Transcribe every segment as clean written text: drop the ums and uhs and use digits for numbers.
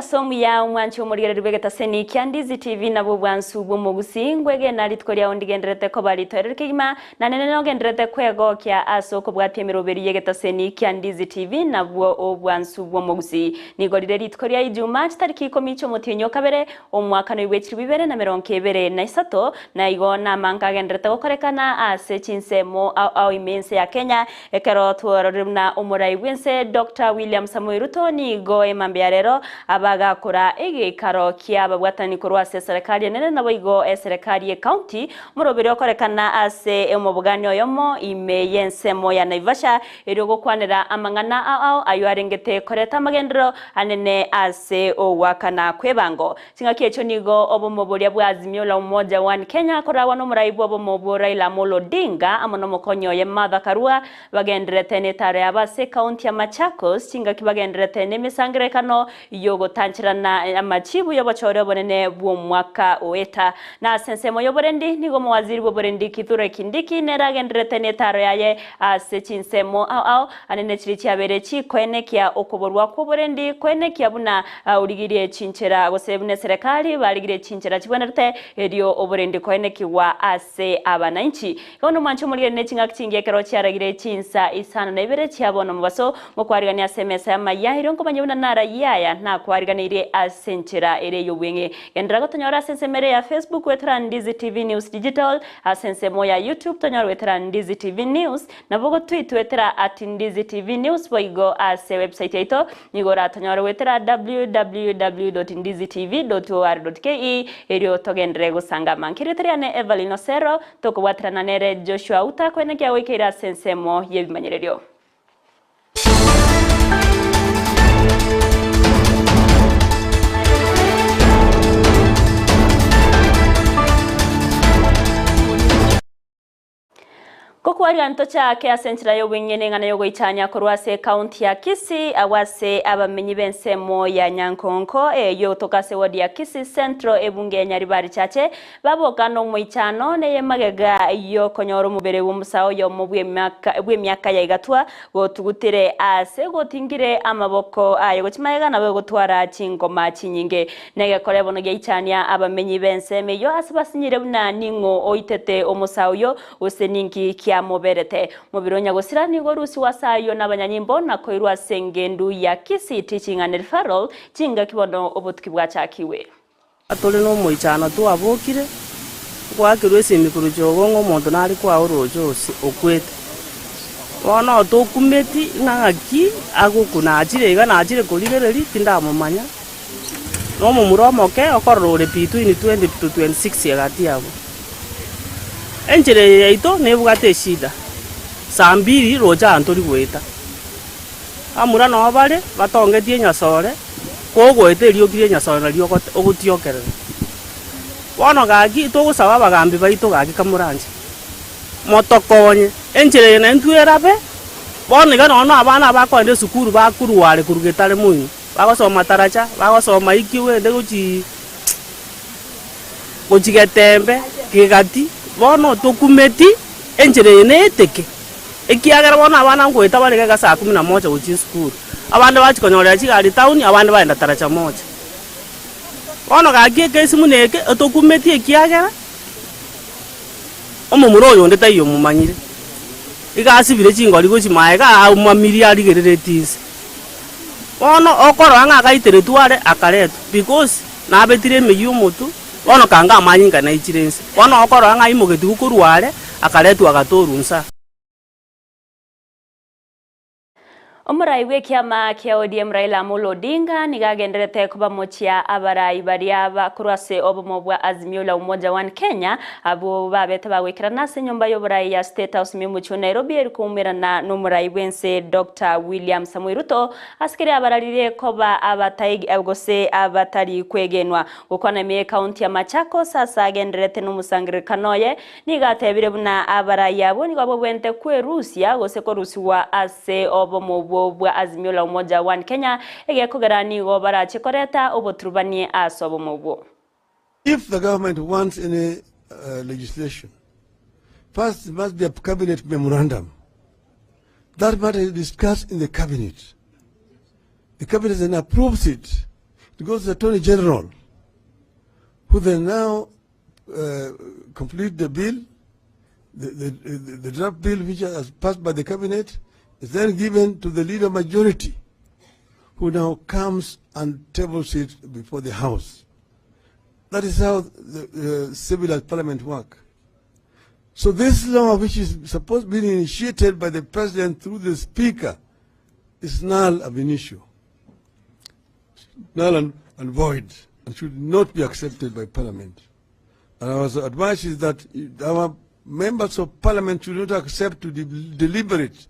Omobaso omuya omwanche omorigereria bw'egetaseni kia Ndizi TV nabwo obwansu bw'omogusii ngwegena rituko riao ndigendererete koba ritoereru kegima na nene nogendererete kwegokia ase okobwatia emeroberi y'egetaseni kia Ndizi TV nabwo obwansu bw'omogusii. Nigo rire rituko ria Ijumaa chitariki ikomi chi'omotienyi o kabere omwaka noibwe chilifu ibere na merongo ebere na isato na igo namange agendererete gokorekana ase chinsemo ao ao ime ense ya Kenya Ekero twororire buna omorai bw'ense Doctor William Samoei Ruto nigo emambia ya rero abagakora egeikaro ki'ababwatani korwa ase eserekari enene naboigo eserekari y'ecounty moroberi okorekana ase omobogani oyomo ime y'ensemo ya Naivasha erio gokwanera amang'ana ao ao ayio arengete koreta amagenderero anene ase ogoakana kw'ebango. Chingaki echio nigo obomo boria bwa Azimio la Umoja One Kenya koragwa nomorai bw'obomo obwo Raila Amolo Odinga amo nomokonyi oye Martha Karua bagendererete netaro yabo ase ekaunti ya Machakos chingaki bagendererete nemesangererekano yogotancherana amachibu yobochore obonene bw'omwaka oeta. Na ase ensemo y'oborendi nigo omowaziri bw'oborendi Kithure Kindiki nere agendererete netaro yaye ase chinsemo ao ao anene chiria chiabeire chikoenekia okoborwa kw'oborendi koenekia buna Origirie chinchera, gose buna eserekari barigirie chinchera chibwenerete, erio oborendi koenekigwa ase abanainchi. Bono omwanche omorigeri ne ching'aki chingiya ekero chiaragire chinsa isano na ibere chia bono omobaso, mokwarigania ase emesa y'amaya, erio nkomanya buna narayie aya nakwariganeirie ase enchera ere ey'obweng'e. Genderera gotonyora ase ensemo ere ya Facebook goetera Ndizi TV News Digital, ase ensemo ya YouTube tonyore goetera Ndizi TV News, Nabo gotwitwetera at Ndizi TV News boigo ase website yaito nigo oratonyore goetera www.ndizitv.or.ke erio togenderere gosangama. Nkerieta riane Evelyn Osero, tokobwaterana nere Joshua Auta koenekia goikeire ase ensemo y'ebimanyererio. Gokwaria ntochake ase enchera y'obong'aini eng'ana y'ogoichania korwa ase ekaunti ya Kisii agwo ase abamenyi b'ensemo ya Nyankonko eyio egotoka ase ewodi ya Kisii Central ebunge ya Nyaribari Chache baboka nomoichano neyemagega y'okonyora omobere bw'omosae oyomo bw'emiaka ya igatwa gotugutire ase gotingire amaboko aye gochia magega nabo gotwara chingoma chinyinge. Negekore bono giaichania abamenyi b'ensemo eyio ase basinyire buna ning'o oitete omosae oyio, gose ninki kiamoberete. Mobere o nyagosira nigo orusigwe ase ayio nabanyanyimbo na koirwa ase engendu ya Kisii Teaching and Referral chingaki bono obotuki bwachakigwe. Tore nomoichano twabokire, ngoakerwa esimi korwa chogo ng'a omonto nare kwao oroche ose okwete. Bono tokumeti ng'a ng'aki agokwa, nachire iga nachire korigereria tindamomanya, na omomura omoke okorora ore between 20 to 26 egati abwo. Enchera eye yaito nebwate eshida, saa mbiri roche aa ntori goeta. Abamura noo bare batongetie enyasore, kogoeta erioki ri'enyasore nario ogotiokerera. Bono gaki togosaba abagambi baito gaki kamoranche, motokonye, enchera eye naintwe erabe, bono iga nonya na abana abakoenda esukuru bakorwa are korwa getare moino, bagosoma taracha, bagosoma iki ogende gochii gochia getembe, kegati, bono tokumeti enchera eye neteke. Ekiagera bono abana ngoeta bare iga saa kumi na moja gochia esukuru, abande bachia konyorera chigari town, abande bagenda taracha moja. Bono gaki ekesi buna eke, etokumetie ekiagera, omomura oyo onde taiyo omomanyire, iga asibire chingori gochia maega aumamirie arigereretie inse. Bono okorora ng'a agaiteretwe are akaretwa because nabetire emeyio omotwe, bono kanga amanyinga naichire inse. Bono okorora ng'a aimogetigwe korwa are, akaretwa agatorwa inse. Omorai bw'ekiama kia ODM Raila Amolo Odinga nigo agendererete kobamochia abarai baria bakorwa ase obomo bwa Azimio la Umoja One Kenya abwo babete bagoikerana ase enyomba y'oborai ya State House ime omochie o Nairobi eri koumerana nomorai bw'ense Doctor William Samoei Ruto ase keria abararirie koba abataig gose abatari kwegenwa. Gokwana ime y'ecounty ya Machakos ase agendererete nomosangererekano oye Nigo atebire buna abarai abwo nigo babwenerete kwerusia gose korusigwa ase obomo obwo bwa Azimio la Umoja One Kenya, egekogera nigo barache koreta oboturubani ase obomo obwo. If the government wants any legislation, first there must be a cabinet memorandum. That matter is discussed in the cabinet. The cabinet then approves it. It goes to the Attorney General, who then now complete the bill. The draft bill which has passed by the cabinet is then given to the leader majority, who now comes and tables it before the House. That is how the civilized parliament work. So this law, which is supposed to be initiated by the president through the speaker, is null ab initio, null and void, and should not be accepted by parliament. And our advice is that our members of parliament should not accept to deliberate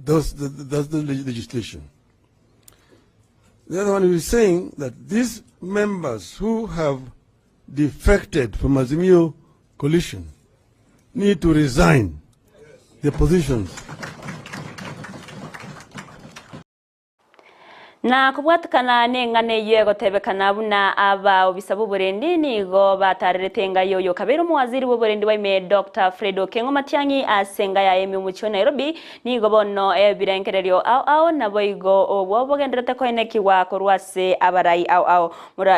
those legislation. The other one is saying that these members who have defected from Azimio coalition need to resign their positions. Na kobwatekana neng'ana eyio egotebekana buna abaobisa b'oborendi nigo batarerete enga yoyo kabere omowaziri bw'oborendi bwa Dr. Fred Okengo Matiang'i ase enga yaye omochie wa Nairobi nigo bono ebirengererio ao ao nabo igo obwo bogenderete koenekiwa korwa ase abarai ao ao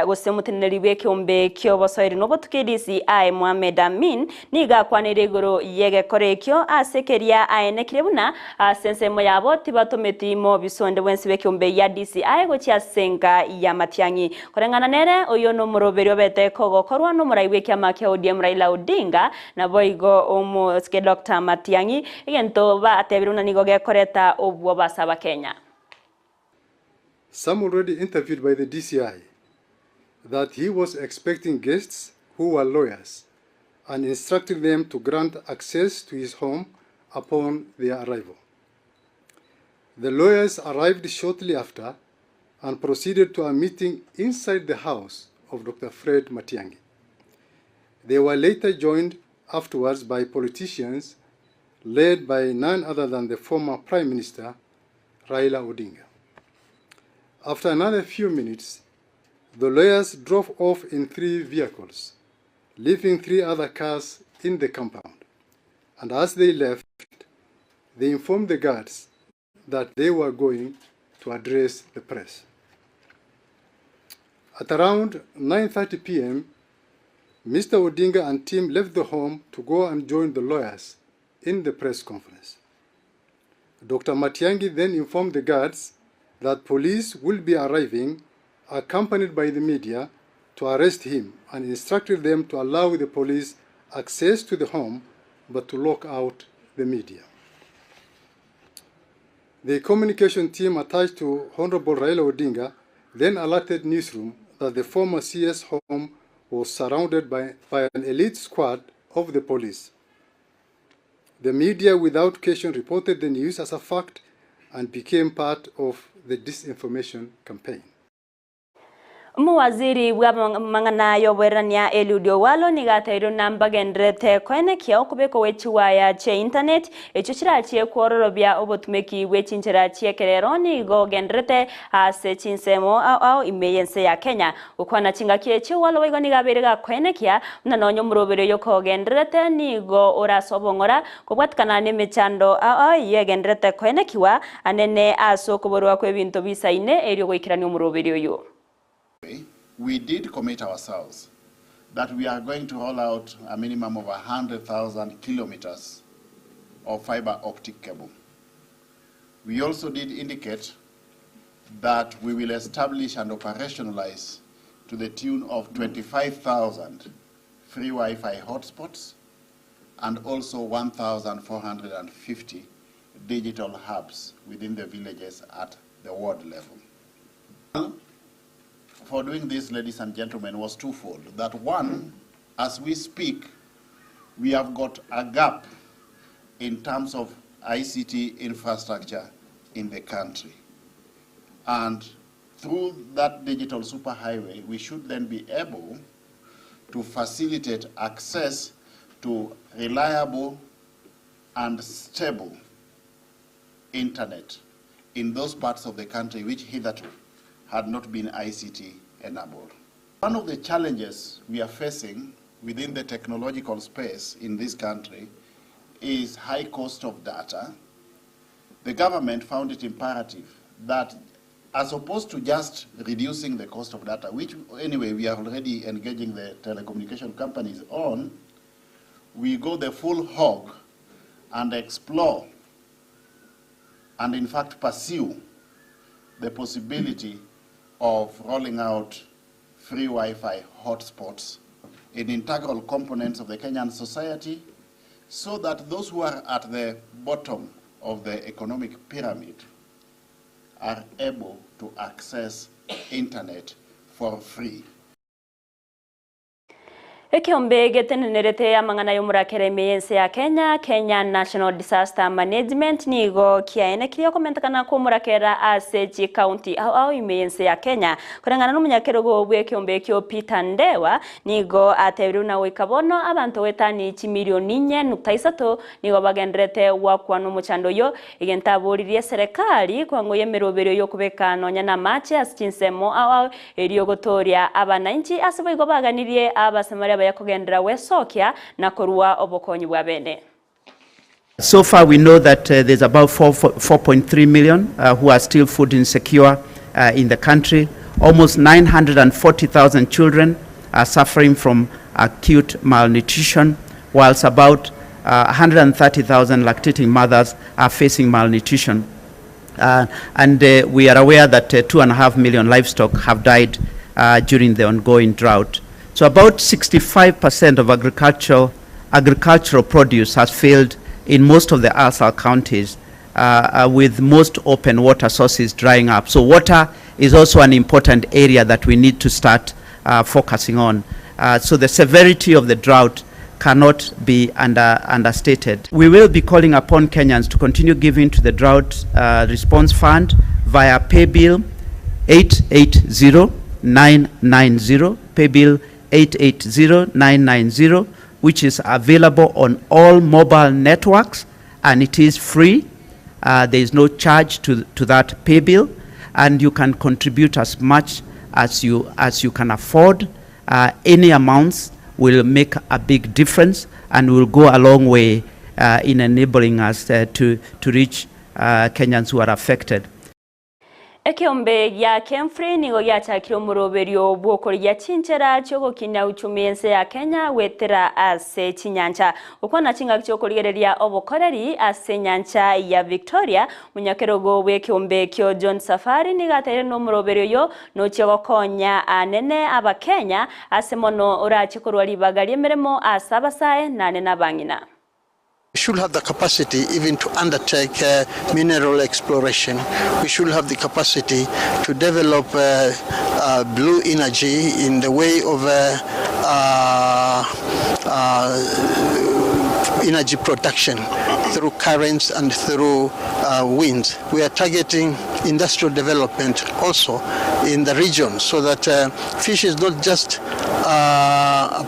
gose omoteneneri bw'ekeombe kiobosoeri nobotuki DCI Mohamed Amin nigo akwanire igoro y'egekoro ekio ase keria aenekire buna ase ensemo yabo tibatometi mobisonde bwensi bw'ekeombe ya DCI gochia ase enka ya Matiang'i koreng'ana nere oyo nomoroberi obete kogokorwa nomorai bw'ekiama kia ODM Raila Odinga nabo igo omosike Dr. Matiang'i egento batebire buna nigo gekoreta obwo basaba Kenya. Some already interviewed by the DCI that he was expecting guests who were lawyers and instructed them to grant access to his home upon their arrival. The lawyers arrived shortly after and proceeded to a meeting inside the house of Dr. Fred Matiang'i. They were later joined afterwards by politicians led by none other than the former Prime Minister, Raila Odinga. After another few minutes, the lawyers drove off in 3 vehicles, leaving 3 other cars in the compound. And as they left, they informed the guards that they were going to address the press. At around 9:30 p.m., Mr. Odinga and team left the home to go and join the lawyers in the press conference. Dr. Matiang'i then informed the guards that police will be arriving, accompanied by the media, to arrest him and instructed them to allow the police access to the home, but to lock out the media. The communication team attached to Honorable Raila Odinga then alerted newsroom that the former CS home was surrounded by an elite squad of the police. The media, without question, reported the news as a fact and became part of the disinformation campaign. Muwaziri bwa mang'ana y'obwerania Eliud Owalo nigateirwe nambagenderete koenekia okobekwa gwe chiwaya chia internet ekio chirachie kwororobia obotumeki bwe chinchera chiekerero nigo genderete ase chinsemo ao ao ime y'ense ya Kenya gokwana chingaki echi Owalo boigo nigo abeire gakoenekia buna nonya omoroberi oyo kogenderete nigo orase obong'ora kobwatikana na emechando ao ao eywo egenderete koenekiwa anene ase okoborwa kwa ebinto bisaine erio goikerania omoroberi oyo. We did commit ourselves that we are going to roll out a minimum of 100,000 kilometers of fiber optic cable. We also did indicate that we will establish and operationalize to the tune of 25,000 free Wi-Fi hotspots and also 1,450 digital hubs within the villages at the ward level. For doing this, ladies and gentlemen, was twofold. That one, as we speak, we have got a gap in terms of ICT infrastructure in the country. And through that digital superhighway, we should then be able to facilitate access to reliable and stable internet in those parts of the country which hitherto had not been ICT enabled. One of the challenges we are facing within the technological space in this country is high cost of data. The government found it imperative that As opposed to just reducing the cost of data, which anyway we are already engaging the telecommunication companies on, we go the full hog and explore and in fact pursue the possibility of rolling out free Wi-Fi hotspots in integral components of the Kenyan society so that those who are at the bottom of the economic pyramid are able to access internet for free. Ekeombe getenenerete amang'ana y'omorakera ime y'ense ya Kenya, Kenya National Disaster Management, nigo kiaenekirie okomentekana kw'omorakera ase chikaunti ao ao ime y'ense ya Kenya. Koreng'ana nomonyakerogo bw'ekeombe ekio Peter Ndewa, nigo atebire buna goika bono abanto goetani chimilioni inye nukta isato nigo bagendererete goakwa nomochando oyio Egento aboririe eserekari kwangoyia emeroberio y'okobeka nonya namache ase chinsemo ao ao erio gotooria abanainchi ase boigo baganirie Abasamaria abaya kogenderera gwesokia na korua obokonyi bwa bene. So far we know that there's about 4.3 million who are still food insecure in the country. Almost 940,000 children are suffering from acute malnutrition whilst about 130,000 lactating mothers are facing malnutrition. And we are aware that 2.5 million livestock have died during the ongoing drought. So about 65% of agricultural, agricultural produce has failed in most of the ASAL counties, with most open water sources drying up. So water is also an important area that we need to start focusing on. So the severity of the drought cannot be understated. We will be calling upon Kenyans to continue giving to the Drought Response Fund via paybill 880990, paybill 880990, which is available on all mobile networks, and it is free. There is no charge to that paybill, and you can contribute as much as you can afford. Any amounts will make a big difference and will go a long way in enabling us to reach Kenyans who are affected. Ekeombe gia Kemfrey nigo giachakire omoroberio bw'okorigia chinchera chiogokinia uchumi ense ya Kenya gwetera ase chinyancha. Gokwana chingaki chiokorigereria obokoreri ase enyancha ya Victoria, monyakerogo bw'ekeombe ekio John Safari nigo ateire na omoroberio oyo nochia gokonya anene abakenya ase mono orache korwa ribaga ri'emeremo ase abasae nane na abang'ina. We should have the capacity even to undertake mineral exploration. We should have the capacity to develop blue energy in the way of energy production through currents and through winds. We are targeting industrial development also in the region so that fish is not just a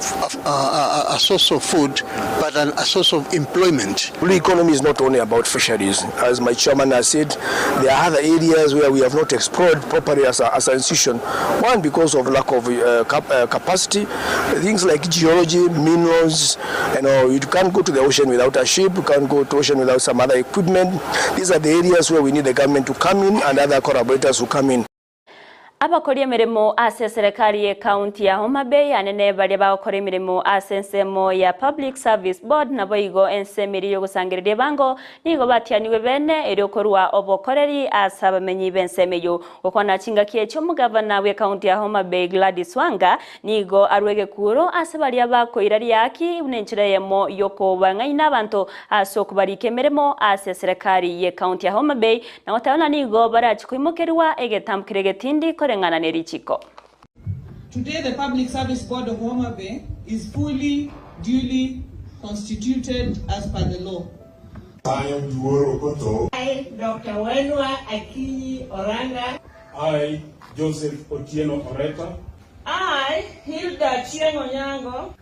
source of food, but a source of employment. Blue economy is not only about fisheries. As my chairman has said, there are other areas where we have not explored properly as an institution. One, because of lack of capacity, things like geology, minerals, you can't go to the ocean without a ship, you can't go to ocean without some other equipment. These are the areas where we need the government to come in and other collaborators who come in. Abakori emeremo ase eserekari ye county ya Homa Bay anene baria bagokora emeremo ase ensemo ya Public Service Board nabo igo ensemo eria yogosangereria ebango nigo batianiwe bene erio korwa obokoreri ase abamenyi b'ensemo eyio. Gokwana chingaki echio omogavana bwe county ya Homa Bay Gladys Wanga nigo arwa egekuro ase baria bakoira riaki buna enchera eyemo yokobang'aina abanto ase okobarika emeremo ase eserekari ye county ya Homa Bay na goteba buna nigo barachi koimokerwa egetambo kere getindi koreng'ana ne richiko. Today, the Public Service Board of Homa Bay is fully, duly constituted as per the law. I am Duoro Okoto. I, Dr. Wenwa Akinyi Oranga. I, Joseph Otieno Oreta. I, Hilda Chieng Onyango.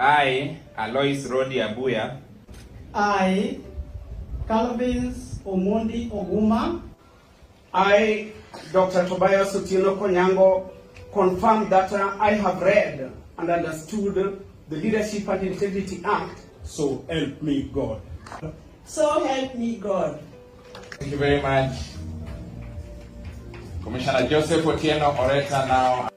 I, Alois Rodi Abuya. I, Calvins Omondi Oguma. I, Dr. Tobias Otieno Konyango, confirm that I have read and understood the Leadership and Integrity Act. So help me God. So help me God. Thank you very much. Commissioner Joseph Otieno Oreta now.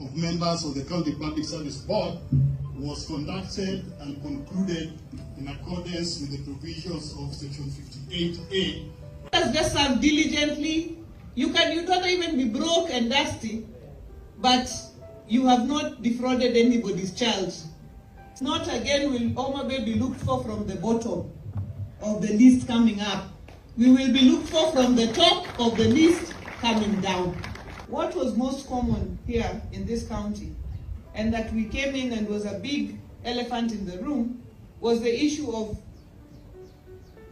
Of members of the County Public Service Board was conducted and concluded in accordance with the provisions of Section 58A. Let us just serve diligently. You can you don't even be broke and dusty, but you have not defrauded anybody's child. Not again will Homa Bay be looked for from the bottom of the list coming up. We will be looked for from the top of the list coming down. What was most common here in this county, and that we came in and was a big elephant in the room, was the issue of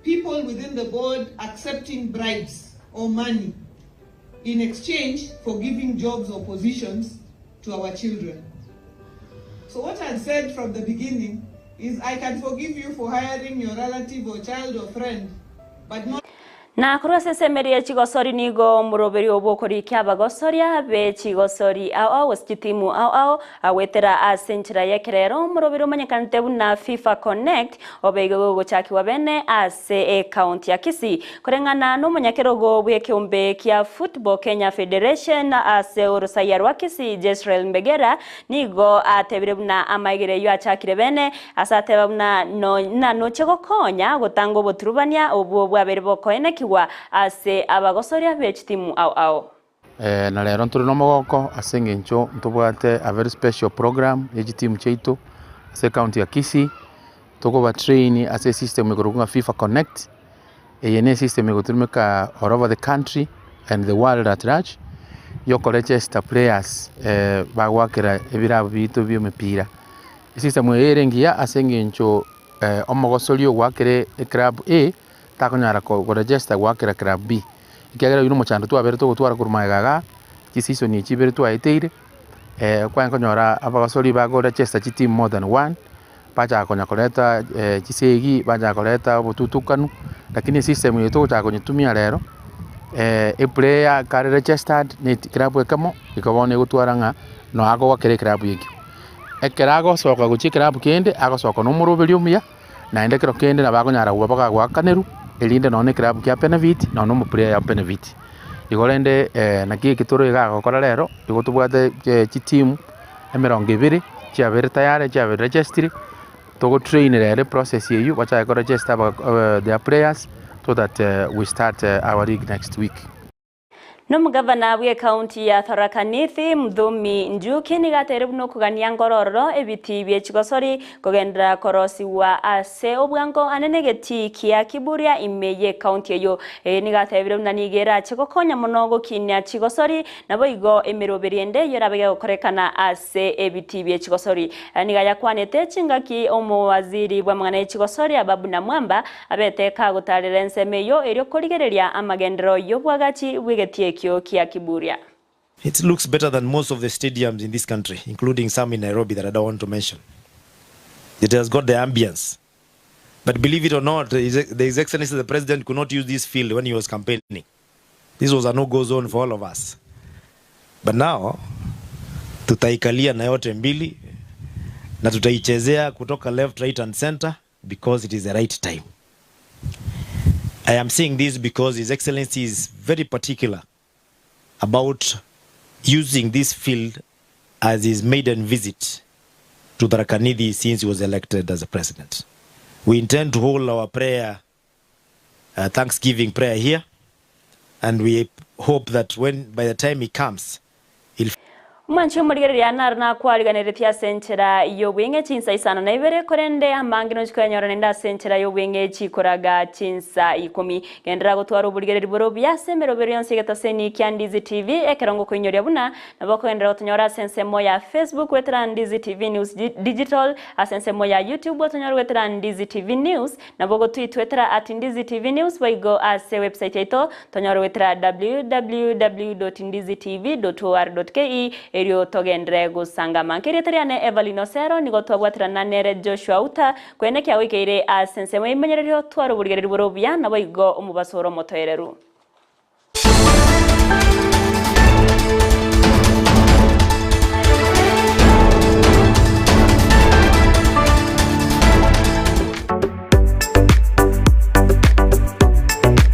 people within the board accepting bribes or money in exchange for giving jobs or positions to our children. So what I said from the beginning is I can forgive you for hiring your relative or child or friend, but not Na korwa ase esemeri ye chigosori nigo omoroberio bw'okorikia abagosoria be chigosori ao ao gose chitimu ao ao agwetera ase enchera y'ekerero omoroberio omanyekanete buna FIFA Connect obeige gogochakigwa bene ase ecounty ya Kisii koreng'ana na omonyakerogo bw'ekeombe kia Football Kenya Federation ase orosaiya rwa Kisii Jezreel Mbegera nigo atebire buna amaegero eyio achakire bene Ase ateba buna nonya nochia gokonya gotanga oboturubania obwo bwabeire bokoenekigwa ase abagosoria be chitimu ao ao. Na rero ntore nomogoko ase eng'encho ntobwate a very special program ye chitimu chiaito ase ecounty ya Kisii, tokoba train ase esystem ekorokwa ng'a Fifa Connect, eye ne esystem egotumeka all over the country and the world at large, ya okoregister players bagoakera ebirabu biaito bia emepira. Esystem eye ere engiya ase eng'encho omogosori ogoakera eclub A, takonyara koregister goakera club B, ekiagera oywo na omochando twabere togotwara korwa magega igaa, chiseason echi ibere twaeteire, kwanye konyora abagosori bakoregister chiteam more than one, bachaka konya koreta chisegi, bachaka koreta obotutukanu, lakini esystem eye togochaka konyetumia rero, eplayer kare registered na eclub ekemo, igo bono egotwara ng'a no agoakera eclub ekio. Ekero agosoka gochia ekerabu kende, agosoka nomoroberio omuya, naende ekero kende nabo akonyara koba bagoakanerwa, erinde nonye na ekerabu kia benefit, nonye na omoplayer ya benefit. Igo rende naki eke tore iga gokora rero, igo tobwate chitimu emerongo ebere, chiabeire tayari, chiabeire registered, togo train rero eprocess eywo, bachake ko register their players, so that we start our league next week. Nomogavana bw'ekaunti ya Tharaka Nithi, Muthomi Njuki nigo ateire buna okogania ngorororo ebitii bie chigosori kogenderera korosigwa ase obwango ane negetii kia Kiburia ime y'ekaunti eyio. Eye nigo atebire buna nigo erache gokonya mono gokinia chigosori naboigo emeroberi ende eyio erabe gegokorekana ase ebitii bie chigosori. Aya nigo ayakwanete chingaki omowaziri bw'amang'ana ye chigosori Ababu Namwamba Abete kagotaarera ensemo eyio erio korigereria amagenderero y'obwagachi bw'egetii ekio kia Kiburia. It looks better than most of the stadiums in this country, including some in Nairobi that I don't want to mention. It has got the ambience. But believe it or not, the His Excellency the President could not use this field when he was campaigning. This was a no-go zone for all of us. But now, tutaikalia na yote mbili na tutaichezea kutoka left, right and center because it is the right time. I am saying this because His Excellency is very particular about using this field as his maiden visit to Tharaka Nithi since he was elected as a president. We intend to hold our prayer, thanksgiving prayer here, and we hope that when by the time he comes, he'll Omwanchi omorigereria naro nakwariganeretie ase enchera y'obweng'e chinsa isano na ibere, korende amange nochia koyanyora naende ase enchera y'obweng'e chikoraga chinsa ikomi. Genderera gotwara oborigereri bore obuya ase emeroberi yonsi y'egetaseni kia Ndizi TV, ekero ngokoinyoria buna nabo okogenderera gotonyora ase ensemo ya Facebook goetera Ndizi TV News Digital, ase ensemo ya YouTube otonyore goetera Ndizi TV News, Nabo gotwitwetera at Ndizi TV News boigo ase website yaito tonyore goetera www.ndizitv.or.ke erio togenderere gosangama. Nkerieta riane Evelyn Osero nigo twabwaterana nere Joshua Uta koenekia goikeire ase ensemo y'ebimenyererio tware oborigereria bore obuya naboigo omobaso ore omotoereru.